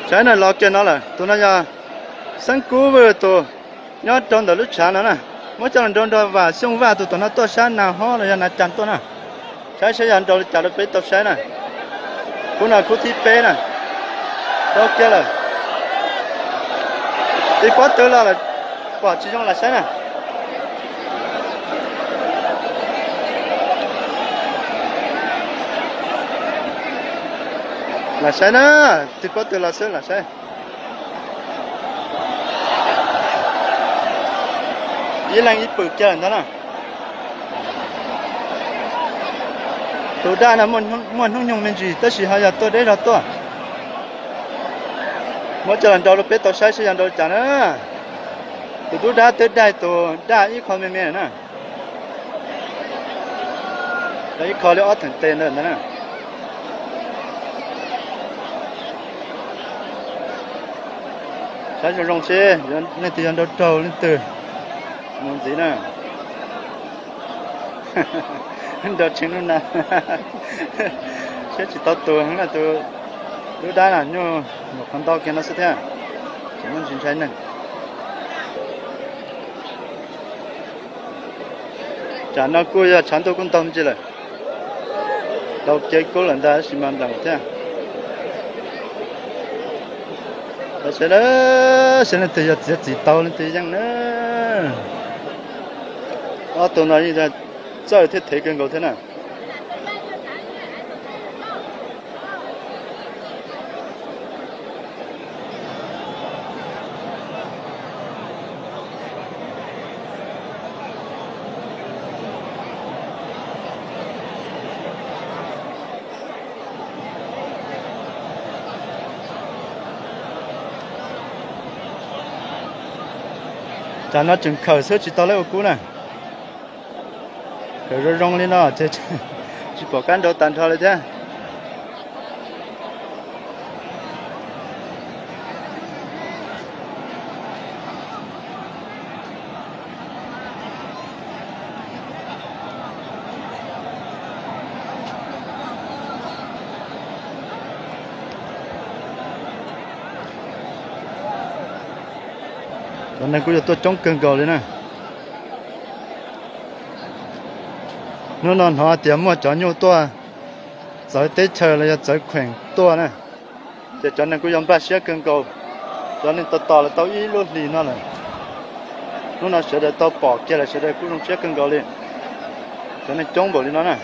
Saib na, los kiag no lawm. Tus no yog Xeeb Kub Vwj tus nyob rau ntawm lub tshav no na. Muab coj los nrau nrog Vam Xyooj Vaj tus tom no tuaj sab Nas Hob los yog Nas Cas tuaj na. Saib seb yog nrau li cas rau peb tau saib na. Khub no khub thib peb na. Nrau kiag lawm. Tig pob tw los lawm, pom tsis zoo lam saib na. Lam saib na, tig pob tw los xwb lam saib. Ib leeg ib pwm kiag lawm ntag na. Tus daj no muaj hnub nyoog me ntsis tab sis ho yog tuaj deb zog tuaj. Muab coj los nrau rau peb tau saib seb yog nrau li cas na. Tus dub dab twb daig tus daj ib qho me me na. Ib qho li ob theem tes ntawd ntag na. Saib zoo zoo seb leej twg yog nrau raug leej twg mus ntxiv na. Nrau tshee lub na. Saib tsis tau tus heev na, tus dub dab na nyuj nyuam qhuav ntau kiag no xwb thiab. Tsis muaj ntsis ntshai neeg. Tsam no kuj yog tshav ntuj kuj ntaug me ntsis lawm. Tau kev kub lawm ntag tab sis mas npleem thiab. Saib, saib leej twg yog txiav txim tau leej twg yeej na. Ob tug no yeej txawj thiab thev kawg nkaus thiab na. Tsam no tseem khawm xwb tsis tau lawv ua kub na. Khawm zoo zoo li no ces tsis pom qab nrau tag nrho li thiab. Cov neeg kuj yuav tuaj coob kawg nkaus li na. Hnub no hnov tias muaj cov nyuj tuaj txawv teb chaws los yog txawv kheem tuaj na, ces cov neeg kuj yuav npaj siab kawg nkaus. Cov neeg tos tos los tau ib lub hlis no lawm. Hnub no sawv daws tau pom kiag lawm sawv daws kuj zoo siab kawg nkaus li. Cov neeg coob npaum li no na.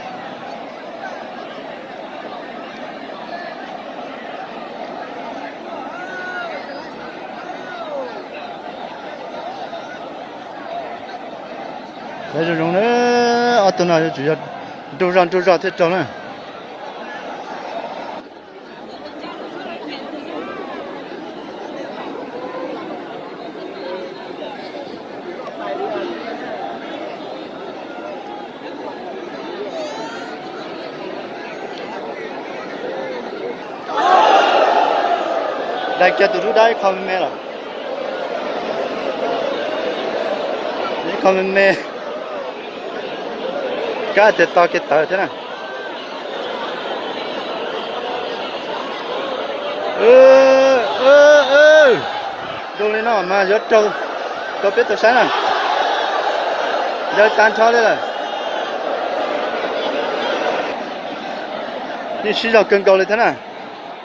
Saib zoo zoo na, ob tug no yuav tsum yog nrug zog nrug zog thiaj raug na. Daig kiag tus dub dab ib qho me me lawm. Ib qho me me. Kab tias to kiag tawv thiab na. Zoo li no mas yuav raug rau peb tau saib na. Ncaws tag nrho li lawm. Yeej sib zog kawg nkaus li thiab na.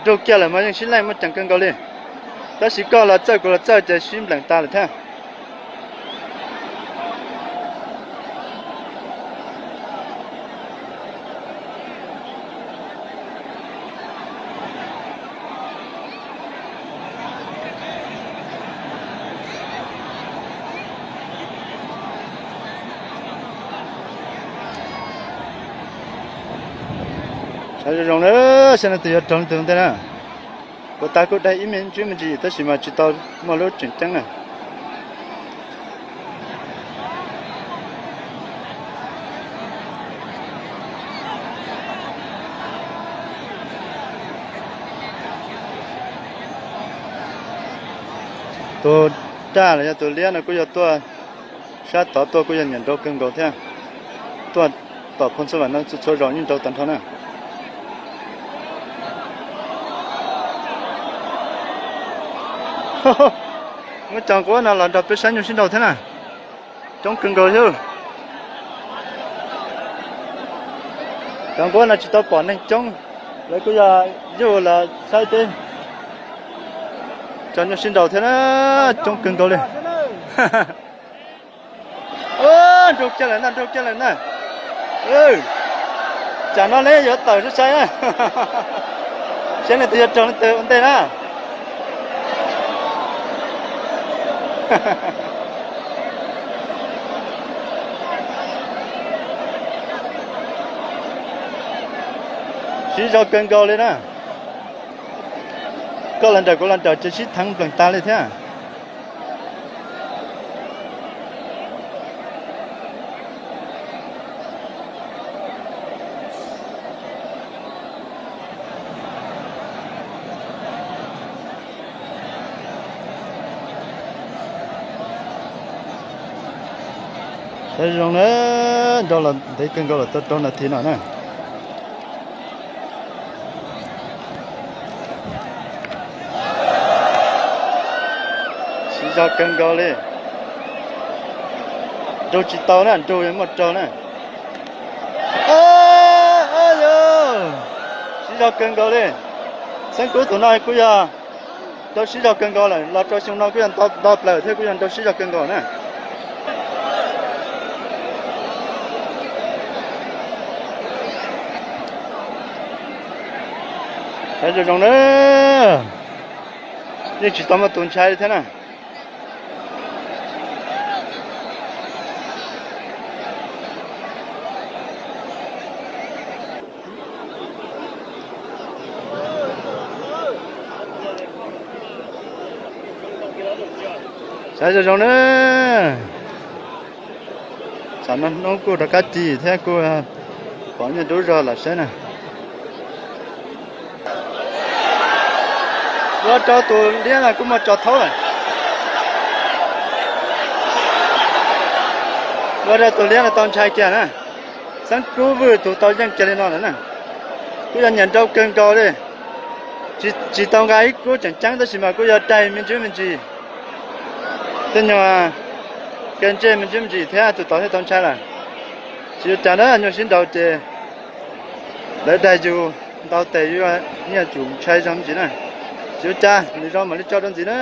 Raug kiag lawm mas yeej sib leej muaj ceem kawg nkaus li. Tab sis koj los txawj kuv los txawj ces sib npleem tas lawm thiab. Saib zoo zoo na, saib leej twg yuav raug leej twg ua ntej na. Puas tas kuj daig ib me ntsis me ntsis tab sis mas tsis tau muaj lub tseem ceeb na. Tus daj los yog tus liab no kuj yog tuaj sab tod tuaj kuj yog nyiam nrau kawg nkaus thiab. Tuaj tom Phoos Xas Vam no txhua txhua zaus yeej nrau tag nrho na. Muab cov nquab no los nrog peb saib nyuj sib nraus thiab na. Coob kawg nkaus thiab. Cov nquab no tsis tau pom neeg coob, lawv kuj yog yug los saib teb. Cov nyuj sib nraus thiab na, coob kawg nkaus li. Nraus kiag lawm na, nraus kiag lawm na. Tsam no li yuav tawm sai sai na. Saib leej twg yuav raug leej twg ua ntej na. Sib zog kawg nkaus li na. Koj los nrawm kuv los nrawm ces sib theev nplees tas li thiab. Saib zoo na, nrau los ntev kawg nkaus lawm, tau rau nas this no na. Siv zog kawg nkaus li. Nrug tsis tau na, nrug muaj raug na. Siv zog kawg nkaus li. Xeeb Kub tus no kuj yog nrau siv zog kawg nkaus lawm, los rau xyoo no kuj yog nto plaws thiab kuj yog nrau siv zog kawg nkaus na. Saib zoo zoo na, yeej tsis tau muaj tus ntshai li thiab na. Saib zoo zoo na. Tsam no hnub kuj rov qab ci thiab kuj pom nyiaj dub zog lawm saib na. Ua rau tus liab no kuj muaj tso thaub lawm. Ua rau tus liab no tau ntshai kiag na. Xeeb Kub Vwj tus tau yeej kiag li no lawm na. Kuj yog nyiam nrau kawg nkaus li. Tsis tau nqa ib kub tseem ceeb tab sis mas kuj yog daig me ntsis me ntsis. Tej nyuag kev ntsej me ntsis me ntsis thiab tus tod thiaj tau ntshai lawm. Tsis ua cas na, nyuag sib nraus ces lawv daig yus ntau tes yus nyiaj tsum ntshai zog me ntsis na. Tsis ua cas, nws zoo mam li tso rau ntxiv na.